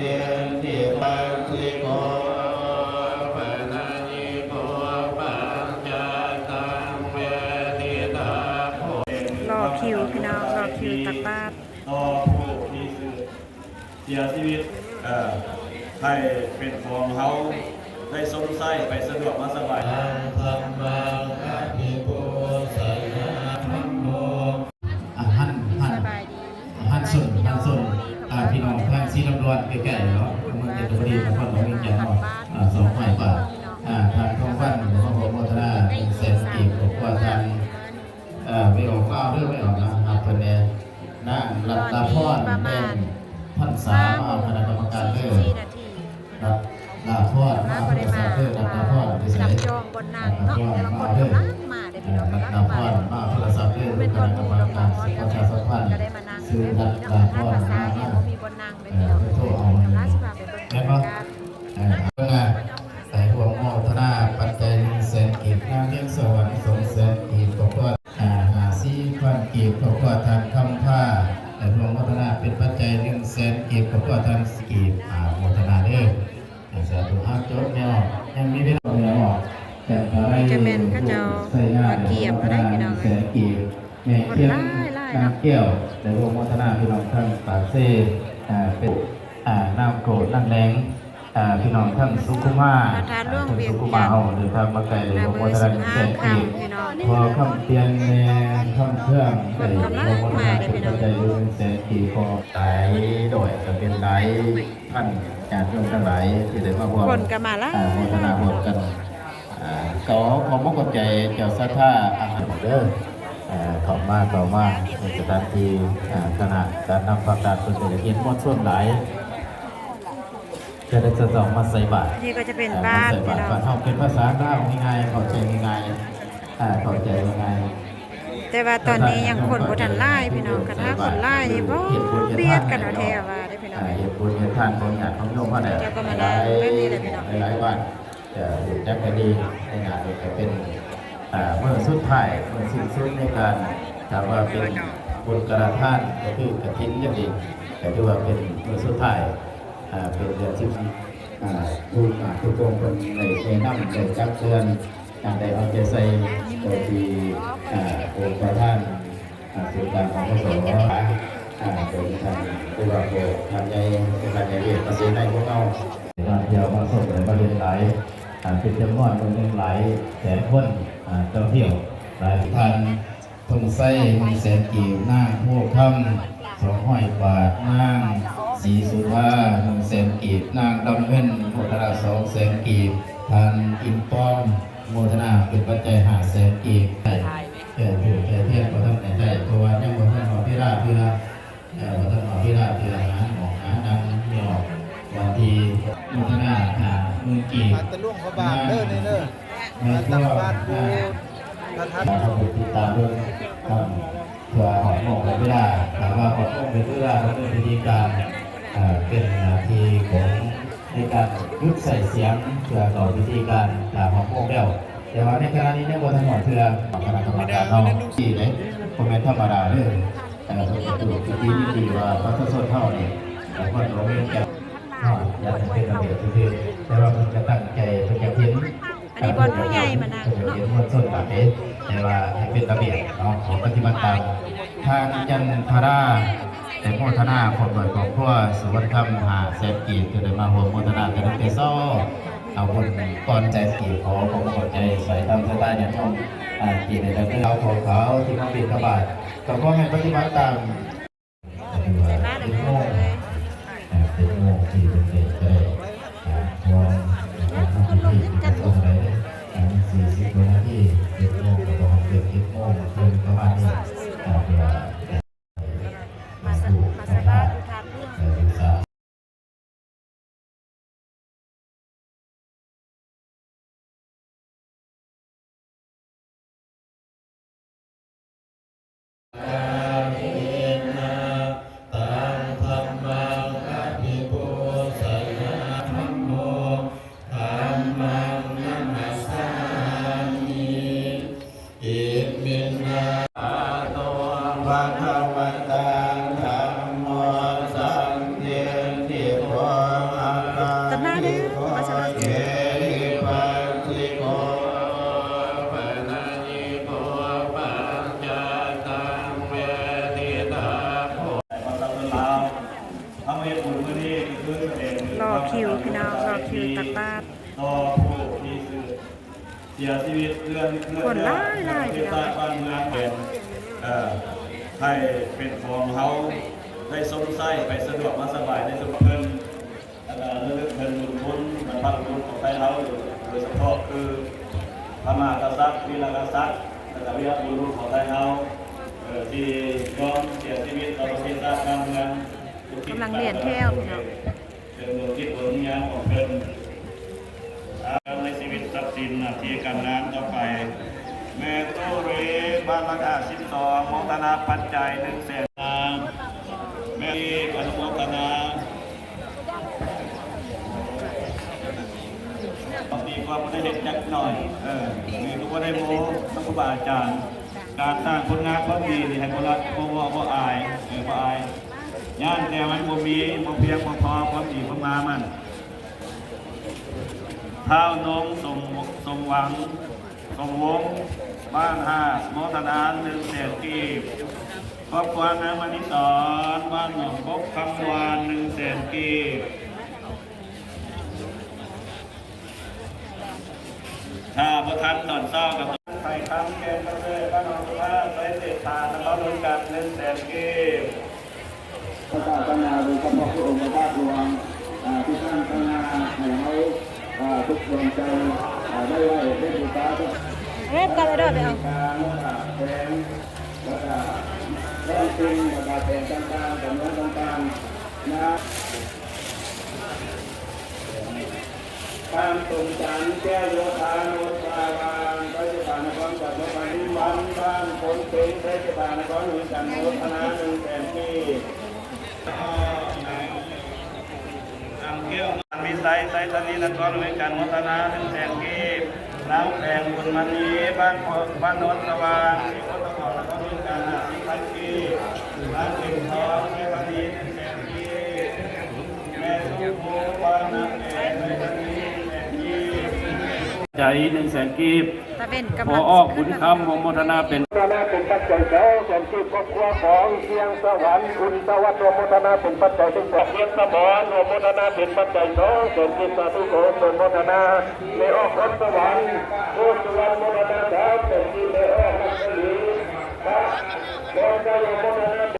ເປັນທີ່ປັດສິໂກ ປະນະຍິໂກ ປັນຈະຕັງເວທິຕາໂພ ລໍຄິວພີ່ນ້ອງ ລໍຄິວຕັກບາດ ຕໍ່ຜູ້ທີ່ເສຍຊີວິດ ເອີ ໃຫ້ເປັນຂອງເຮົາໄດ້ຊົມໃຊ້ໄປສະດວກມາສະບາຍ. ທຳມັງອະພິປູຊະຍາ ທຳໂມ ອາ ຫັນ ຫັນ ສະບາຍດີ ຫັນຊົນ ຫັນຊົນ ອາ ພີ່ນ້ອງທາງສີດຳດອນໃກ້ໆເນາະ ເມືອງຈັນທະບູລີ ນະຄອນຫຼວງວຽງຈັນເນາະ ອາ ສອງຮ້ອຍບາດ ອາ ທາງທອງວັນ ຂໍອະນຸໂມທະນາ ໜຶ່ງແສນກີບ ຂອບຄຸນທ່ານ ເອີ ໄປອອກຟ້າວເດີ ໄປອອກນະ ຮັບເພິ່ນແດ່ ນາງລັດດາພອນ ແດງພັນສາ ມາເອົາຄະນະກຳມະການເດີ ລັດດາພອນ ມາໂທລະສັບເດີ ລັດດາພອນ ໄປໃສ ຈັບຈອງບ່ອນນັ່ງເນາະ ແຕ່ວ່າຄົນກຳລັງມາເດ້ພີ່ນ້ອງ ກຳລັງມາ ລັດດາພອນ ມາໂທລະສັບເດີ ຄະນະກຳມະການປະຊາສຳພັນ ຊື່ລັດດາພອນ ມາ ເອີ ເພິ່ນໂທເອົາ ແມ່ນບໍ່? ອ່າ ໃສ່ຮ່ວມໂມທະນາປັດໄຈໜຶ່ງແສນກີບ, ນາງວຽງສະຫວັນສອງແສນກີບ, ຄອບຄົວ ອ່າ ຫ້າສິບພັນກີບ, ຄອບຄົວທ່ານຄຳພາ ໃຫ້ຮ່ວມໂມທະນາເປັນປັດໄຈໜຶ່ງແສນກີບ, ຄອບຄົວທ່ານກີບ ອາ ໂມທະນາເດີ ສາທຸ. ເອົາ ຈົບແລ້ວ ຍັງມີເວລາແລ້ວ ຈັນທະໄລ ນີ້ກະແມ່ນເຂົາເຈົ້າມາກຽມແລ້ວເດ້ພີ່ນ້ອງເອີຍ ແມ່ຄຽງ ນາງແກ້ວ ໄດ້ຮ່ວມໂມທະນາພີ່ນ້ອງທາງປາກເຊ ອ່າ ເປັນ ອ່າ ນ້ຳໂຂງ ນ້ຳແລງ ອ່າ ພີ່ນ້ອງທາງສຸຂຸມາ ພະທາດຫຼວງວຽງຈັນ ເຮົາເດີນທາງມາໄກ ໄດ້ຮ່ວມໂມທະນາແສນກີບ ພໍ່ຄຳປ່ຽນ ແມ່ຄຳເຄື່ອງ ໄດ້ຮ່ວມໂມທະນາເປັນປັດໄຈໜຶ່ງແສນກີບ ກໍຫຼາຍຮ້ອຍ ກະເປັນຫຼາຍພັນຍາດໂຍມທັງຫຼາຍທີ່ໄດ້ມາຮ່ວມ ຄົນກະມາຫຼາຍ ອ່າ ໂມທະນາຮ່ວມກັນ ອ່າ ກໍຂໍຂອບມຸກຂອບໃຈເຈົ້າສັດທາອາຫານເດີ ເຂົ້າມາ ເຂົ້າມາໃນສະຖານທີ່ ອ່າ ຄະນະການນຳພັກການເພິ່ນກະເຮັດມວນຊົນຫຼາຍ ກະໄດ້ຈະຕ້ອງມາໃສ່ບາດ ນີ້ກໍຈະເປັນ ອ່າ ບາດ ມາໃສ່ບາດ ພີ່ນ້ອງ ບາດເຮົາເປັນພາສາລາວງ່າຍໆ ເຂົ້າໃຈງ່າຍໆ ອ່າ ເຂົ້າໃຈງ່າຍໆ ແຕ່ວ່າຕອນນີ້ຍັງຄົນບໍ່ທັນຫຼາຍພີ່ນ້ອງ ຄັນຖ້າຄົນຫຼາຍນີ້ ໂອ້ ບຽດກັນເອົາແທ້ວ່າເດ້ພີ່ນ້ອງ ອ່າ ເຮັດບຸນເຮັດທານຂອງຍາດຂອງໂຍມເຮົາແຫຼະ ເຈົ້າກໍມານັ່ງແບບນີ້ແຫຼະພີ່ນ້ອງ ຫຼາຍໆບ້ານ ຈະຮູ້ຈັກກັນດີ ໃນງານນີ້ກະເປັນ ອ່າ ມື້ສຸດທ້າຍ ມື້ສິ້ນສຸດໃນການ ຖ້າວ່າເປັນບຸນກະລະທານ ກະຄືກະຖິນຈັ່ງຊີ້ ກະຖືວ່າເປັນມື້ສຸດທ້າຍ ອ່າ ເປັນເດືອນສິບ ອ່າ ຜູ້ ອ່າ ຜູ້ປົງເພິ່ນໄດ້ແນະນຳ ໄດ້ຕັກເຕືອນ ອ່າ ໄດ້ເອົາໃຈໃສ່ ໂດຍທີ່ ອ່າ ອົງປະທານ ອ່າ ສູນກາງ ອພສ ອ່າ ໂດຍທ່ານ ຫຼືວ່າ ທ່ານໃຫຍ່ ທ່ານໃຫຍ່ວຽກ ພະເສນໃນພວກເຮົາ ນັກທ່ອງທ່ຽວມາຊົມ ແລະ ມາຫຼິ້ນຫຼາຍ ອ່າ ເປັນຈຳນວນໜຶ່ງຫຼາຍແສນຄົນ ອ່າ ທ່ອງທ່ຽວຫຼາຍ ທ່ານ ທົງໄຊ ໜຶ່ງແສນກີບ, ນາງໂພຄຳ ສອງຮ້ອຍບາດ, ນາງສີສຸທາ ໜຶ່ງແສນກີບ, ນາງດຳເງິນ ໂມທະນາ ສອງແສນກີບ, ທ່ານ ອິນປອງ ໂມທະນາເປັນປັດໄຈ ຫ້າແສນກີບ. ເອີ ທູບທຽນບໍ່ທັນໄດ້ໃຊ້ ເພາະວ່າຍັງບໍ່ທັນຮອດເວລາເທື່ອ ເອີ ບໍ່ທັນຮອດເວລາເທື່ອ ຫາອອກຫານັ່ງ ຍອກ ວັນທີ ໂມທະນາ ຫ້າໝື່ນກີບ ມາແຕ່ຫຼວງພະບາງເດີນີ້ເດີ ມາຕັກບາດຢູ່ ອ່າ ພະທາດ ເຮົາໄປຕິດຕາມເບິ່ງ ເພື່ອຮອດໂມງເວລາ ຖ້າວ່າຮອດໂມງເວລາ ດຳເນີນພິທີການ ເປັນໜ້າທີ່ຂອງ ໃນການຢຸດໃຊ້ສຽງເພື່ອເຂົ້າພິທີການ ຖ້າຮອດໂມງແລ້ວ ແຕ່ວ່າໃນຂະນະນີ້ຍັງບໍ່ທັນຮອດເທື່ອ ຄະນະກຳມະການເຮົາທີ່ໄດ້ ບໍ່ແມ່ນທຳມະດາເດີ ເອີ ເພິ່ນກະຖືກພິທີຍິນດີວ່າປະຊາຊົນເຮົານີ້ ເອີ ຄວນບໍ່ເວນກັນເນາະ ຢາກໃຫ້ເປັນລະບຽບຊື່ໆ ແຕ່ວ່າເພິ່ນກະຕັ້ງໃຈ ເພິ່ນກະເຫັນ ອັນນີ້ບ່ອນຜູ້ໃຫຍ່ມານັ່ງເນາະ ເຫັນມວນຊົນຫຼາຍ ແຕ່ວ່າໃຫ້ເປັນລະບຽບເນາະ ຂໍປະຕິບັດຕາມ ທາງຈັນທະລາ ໄດ້ໂມທະນາພ້ອມດ້ວຍຄອບຄົວ ສະຫວັນຄຳ ຫ້າແສນກີບ ທີ່ໄດ້ມາຮ່ວມໂມທະນາແຕ່ເຊົ້າ ເອົາບຸນກ່ອນແສນກີບ ຂໍຄວາມເຂົ້າໃຈໃສ່ຕາມສັດທາຍາດໂຍມ ອ່າ ທີ່ໄດ້ເດີນທາງເຂົ້າຂາວທີ່ມາບິນທະບາດ ກໍຂໍໃຫ້ປະຕິບັດຕາມ ໃສ່ບາດແລ້ວເດີ ອ່າ ເຈັດໂມງ ສີ່ໂມງເດ ກໍໄດ້ ອ່າ ພວມ ອ່າ ທຳພິທີ ເຈັດໂມງເດ ອ່າ ສີ່ສິບກວ່ານາທີ ເຈັດໂມງ ກໍປະມານເປັນເຈັດໂມງເຄິ່ງປະມານນີ້ ອ່າ ເພື່ອ ມາສະ ມາໃສ່ບາດຢູ່ທາດຫຼວງ ເອີ ຢູ່ສາ ກາເມນະ ຕັງ ທຳມັງ ອະພິປູຊະຍາ ທຳໂມ ທຳມັງ ນະມັດສາມິ ລໍຄິວພີ່ນ້ອງ ລໍຄິວຕັກບາດ ຕໍ່ຜູ້ທີ່ເສຍຊີວິດເພື່ອ ເພື່ອຊາດບ້ານເມືອງ ເອີ ໃຫ້ເປັນຂອງເຮົາໄດ້ຊົມໃຊ້ໄປສະດວກມາສະບາຍໃນຊຸມຊົນ ແລ້ວກໍລະລຶກເຖິງບຸນຄຸນບັນພະບຸລຸດຂອງໄທເຮົາ ໂດຍສະເພາະຄືພະມະຫາກະສັດ ວີລະກະສັດ ແລ້ວກໍວີລະບຸລຸດຂອງໄທເຮົາ ເອີ ທີ່ຍອມເສຍຊີວິດຕໍ່ປະເທດຊາດບ້ານເມືອງ ກຳລັງລຽນແຖວພີ່ນ້ອງ ເປັນບຸນຈິດບຸນຍາຂອງເພິ່ນ ໃນຊີວິດຊັບສິນໜ້າທີ່ການງານຕໍ່ໄປ ແມ່ຕູ້ເຣ ບ້ານຫຼັກຫ້າສິບສອງ ໂມທະນາປັດໄຈໜຶ່ງແສນ ແມ່ອະນຸໂມທະນາ ບາງທີກໍບໍ່ໄດ້ເຮັດຈັກໜ້ອຍ ເອີ ນີ້ກໍບໍ່ໄດ້ໂມ້ນຳຄູບາອາຈານ ການສ້າງຜົນງານຄວາມດີນີ້ໃຫ້ບໍ່ລະ ບໍ່ ບໍ່ ບໍ່ອາຍ ເອີ ບໍ່ອາຍ ຢ້ານແຕ່ມັນບໍ່ມີ ບໍ່ພຽງ ບໍ່ພໍ ຄວາມດີຄວາມງາມມັນ ທ້າວນົງ ສົມ ສົມຫວັງ ສົມວົງ ບ້ານຮາດ ໂມທະນາໜຶ່ງແສນກີບ ຄອບຄົວນາງມະນີສອນ ບ້ານໜອງບົກ ຄຳວານ ໜຶ່ງແສນກີບ ຖ້າບໍ່ທັນຕອນເຊົ້າກໍ ໄຊຄຳ ແກ່ນປະເສີດ ບ້ານໜອງສຸພາ ໄຊເສດຖາ ນະຄອນຫຼວງຈັນ ໜຶ່ງແສນກີບ ພະສາສະໜາໂດຍສະເພາະຄືອົງພະທາດຫຼວງ ອາ ທີ່ຕັ້ງຕາງໜ້າໃຫ້ເຮົາ ອາ ທຸກດວງໃຈ ອາ ໄດ້ໄຫວ້ໄດ້ບູຊາ ເຮັດກັນໄດ້ດອກ ໄປເອົາ ການແຂວງ ແລ້ວກະທ້ອງຖິ່ນ ແລ້ວກະແຂວງຕ່າງໆ ກະເມືອງຕ່າງໆ ນະ ທ່ານສົມສັນ ແກ້ວໂຍທາ ໂນນສາຫວ່າງ ໄຊເສດຖາ ນະຄອນ ຈັງຫວັດປະທຸມວັນ ບ້ານໂພນເປັນ ໄຊເສດຖາ ນະຄອນຫຼວງວຽງຈັນ ໂມທະນາໜຶ່ງແສນກີບ ອຳແກ້ວ ມີໄຊ ໄຊທານີ ນະຄອນຫຼວງວຽງຈັນ ໂມທະນາໜຶ່ງແສນກີບ ນາງແພງ ບຸນມະນີ ບ້ານໂພ ບ້ານໂນນສະຫວ່າງ ສີໂຄດຕະກອນ ນະຄອນຫຼວງວຽງຈັນ ຫ້າສິບພັນກີບ ນາງເຂັມທອງ ໄຊທານີ ໜຶ່ງແສນກີບ ແມ່ສົມພູ ບ້ານນາແອ ໄຊທານີ ໜຶ່ງແສນກີບ ໃຈ ໜຶ່ງແສນກີບ ຕາເວັນກຳລັງ ພໍອອກບຸນຄຳ ອະນຸໂມທະນາເປັນ ໂມທະນາເປັນປັດໄຈສອງແສນກີບ ຄອບຄົວຂອງຊຽງສະຫວັນ ອຸ່ນສະຫວັດ ອະນຸໂມທະນາເປັນປັດໄຈໜຶ່ງແສນ ວຽງສະບອນ ອະນຸໂມທະນາເປັນປັດໄຈສອງແສນກີບ ສາທຸ ຂໍອະນຸໂມທະນາ ແມ່ອອກ ຄອນສະຫວັນ ໂຄດສະຫວັນ ໂມທະນາສາມແສນກີບ ແມ່ອອກ ລັກສະໝີ ພະ ພອນໄຊ ອະນຸໂມທະນາ